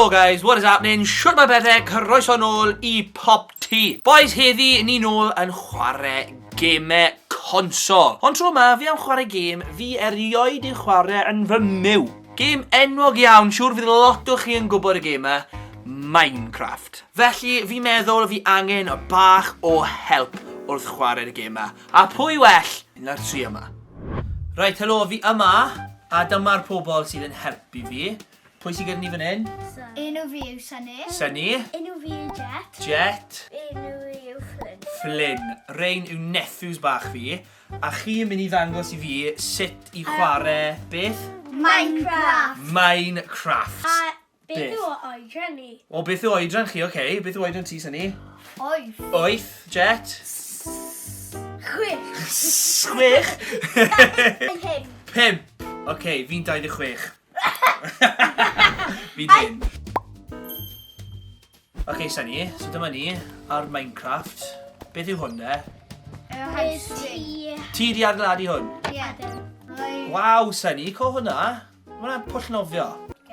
Hello guys, what is happening? Shwt mae pethau? Croeso nôl i Pop Tea. Boys, heddi ni nôl yn chwarae gemau consol. Ond tro yma, fi am chwarae gêm fi erioed i chwarae yn fy myw. Gêm enwog iawn, siŵr fydd lot o chi yn gwybod y gêm yma, Minecraft. Felly, fi'n meddwl fi angen bach o help wrth chwarae'r gêm yma. A pwy well na'r tri yma? Reit, helo, fi yma, a dyma'r pobl sydd yn helpu fi. Pwy sydd gyda ni fan hyn? Enw fi yw Sunny. Sunny. Enw fi yw Jet. Jet. Enw fi yw Flynn. Flynn. Rein yw nephews bach fi. A chi yn mynd i ddangos i fi sut i chwarae beth? Minecraft. Minecraft. A beth yw oedran ni? O, beth yw oedran chi? Oce. Okay. Beth yw oedran ti, Sunny? Oeth. Oeth. Jet? Chwech. Chwech? Pump. Pump. Oce, okay, fi'n 26. Fi'n hyn. Oce, okay, Sunny, so dyma ni ar Minecraft. Beth yw hwn de? Ti. Ti di adeiladu hwn? Ie. Waw, Sunny, co hwnna. Mae hwnna'n pwll nofio.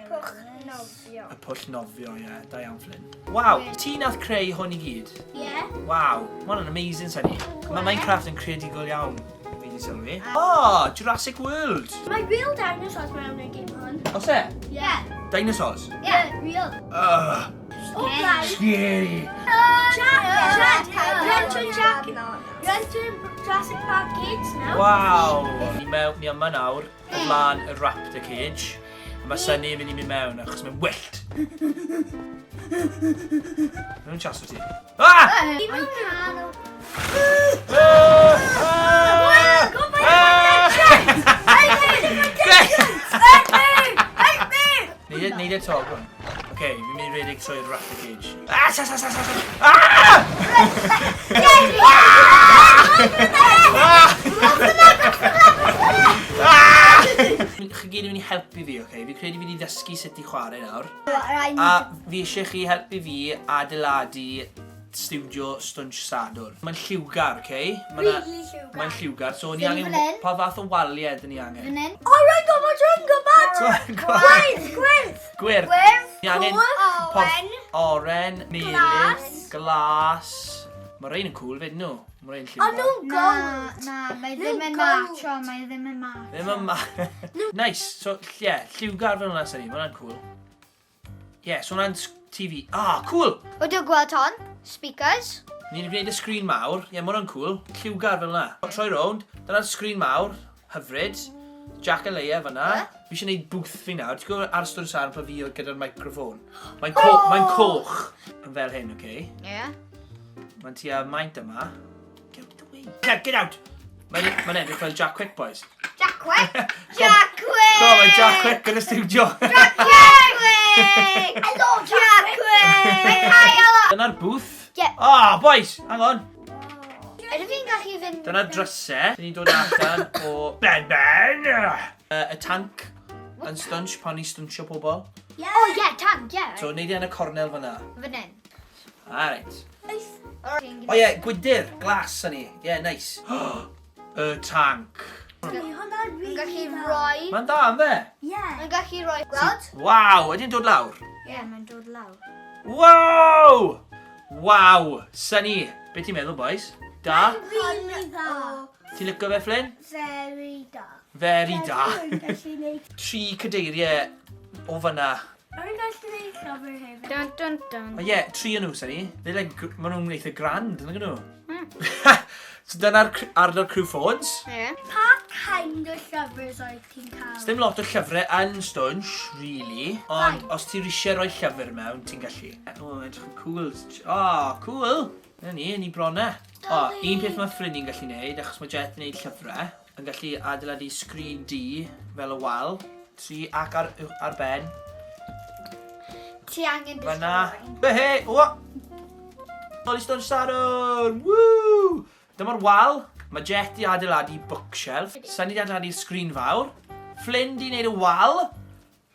Pwll nofio. Y pwll nofio, ie. Yeah. Da iawn, Flynn. Waw, ti nath creu hwn i gyd? Ie. Yeah. Waw, mae hwnna'n amazing, Sunny. Mae Minecraft yn creadigol iawn. Fi di sylwi. Oh, Jurassic World! Mae real dinosaurs mewn y game hwn. Oes e? Yeah. Dinosaurs? Yeah, real. Ugh. O blaen. Scary. Jack, Jack, Run Jack, run to Jurassic Park gates now. Waw. Ni mewn, ni yma nawr, o flaen y raptor cage. A mae Sunny yn mynd i mynd mewn achos mae'n wyllt. Mae'n chaso ti. Ah! Neud e to, go on. Oce, fi'n mynd i redeg trwy'r raptor cage. Ah, sa, sa, sa, sa, sa. Ah! Ah! Chi gyd yn mynd i helpu fi, oce? Fi'n credu fi wedi ddysgu sut i chwarae nawr. A fi eisiau chi helpu fi adeiladu stiwdio Stwnsh Sadwrn. Mae'n lliwgar, oce? Mae'n Really lliwgar. Mae'n lliwgar, so ni Fan angen... hyn. Pa fath o waliau dyn ni angen? Fan hyn. Oh, rwy'n gwybod, rwy'n gwybod! Gwyrdd, gwyrdd! Gwyrdd. Gwyrdd, Ni angen... coch, oren. Oren, melyn, Glas. glas. Mae rhain yn cool fyd nhw. Mae rhain lliwgar. Ond nhw'n Na, gold. na, mae ddim yn gold. matcho, mae ddim yn matcho. Ddim yn ma... Nice. So, ie, yeah, lliwgar fel hwnna, Sunny. Mae hwnna'n cool. Ie, yeah, so hwnna'n TV. Ah, cool! O, dwi'n gweld hon. Speakers. Ni wedi gwneud y sgrin mawr. Ie, yeah, mae hwnna'n cool. Lliwgar fel hwnna. Troi rownd. Dyna'r sgrin mawr. Hyfryd. Jack a Leia fyna. Ie. Fi eisiau gwneud booth fi nawr. Ti'n gwybod ar Stwr Sarn pan fi oedd gyda'r microphone? Mae'n co oh! Mae'n coch. Yn fel hyn, oce? Okay? Ie. Yeah. Mae'n tua maint yma. Get out the way. Get, get out! Mae'n mae edrych fel Jack Quick, boys. Jack Quick? Jack Quick! Go, mae Jack Quick yn y studio. Jack Quick! I love Jack Quick! Mae'n cael... Dyna'r booth. Yeah. Oh, boys, hang on. Ydw fi'n gallu fynd... Dyna'r drysau. Dyn ni'n dod allan o... Ben Ben! Y tank yn stwnsh pan ni'n stwnsio pobl. Yeah. Oh, yeah, tank, yeah. So, neud e yn y cornel fyna. Fan hyn. Alright. O ie, gwydr, glas yn ni. Ie, yeah, nice. Y tank. Mae'n gallu rhoi... Mae'n da, yn fe? Ie. Mae'n gallu rhoi... Gweld? Waw, ydy'n dod lawr? Ie, yeah, mae'n dod lawr. Waw! Waw! Sunny, beth ti'n meddwl, boys? Da? Really dda. Ti'n licio fe, Flynn? Very da. Very da. Tri cadeiriau o fyna. Rwy'n gallu gwneud llyfr hefyd. Dun, dun, dun. O ie, tri yn nhw, Sunny. They're like, maen nhw'n eitha grand, yn nhw? So dyna'r ardal crew phones. Ie. Pa kind o llyfrs oedd ti'n cael? Sdim lot o llyfrau yn Stwnsh, really. Ond os ti eisiau rhoi llyfr mewn, ti'n gallu. O, edrych yn cool. O, oh, cool! Dyna ni, ni bron e. O, un peth mae ffrind ni'n gallu neud, achos mae Jet yn neud llyfrau, yn gallu adeiladu sgrin D fel y wal. Tri ac ar, ar ben. Ti angen Fyna. Be he! O! Nôl i Stwnsh Sadwrn! Woo! Dyma'r wal. Mae Jet di adeiladu bookshelf. Sunny di adeiladu sgrin fawr. Flynn di wneud y wal.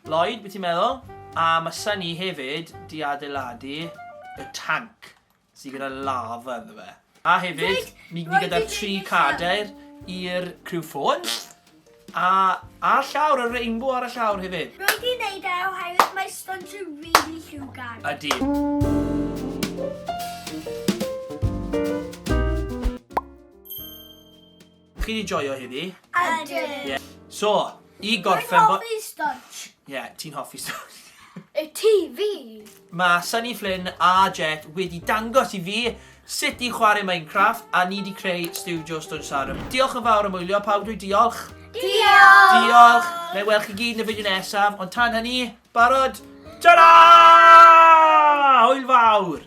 Lloyd, beth ti'n meddwl? A mae Sunny hefyd di adeiladu y tank sydd gyda lava ynddo fe. A hefyd, ni, ni gyda'r tri cadair i'r criw ffôn. A a'r llawr, y rainbow ar y llawr hefyd. Rwy di wneud e oherwydd mae stwnsh yn really lliwgar. Ydy. Chi di joio heddi? Ydyn. Yeah. So, i Rwy'n gorffen... bo- hoffi stwnsh. Ie, yeah, ti'n hoffi stwnsh. Y TV. Mae Sunny Flynn a Jet wedi dangos i fi sut i chwarae Minecraft a ni wedi creu studio Stwnsh Sarum. Diolch yn fawr am wylio, pawb dwi diolch. Diolch! Diolch! Na i weld chi gyd yn y fideo nesaf, ond tan hynny, barod? Ta-ra! Hwyl fawr!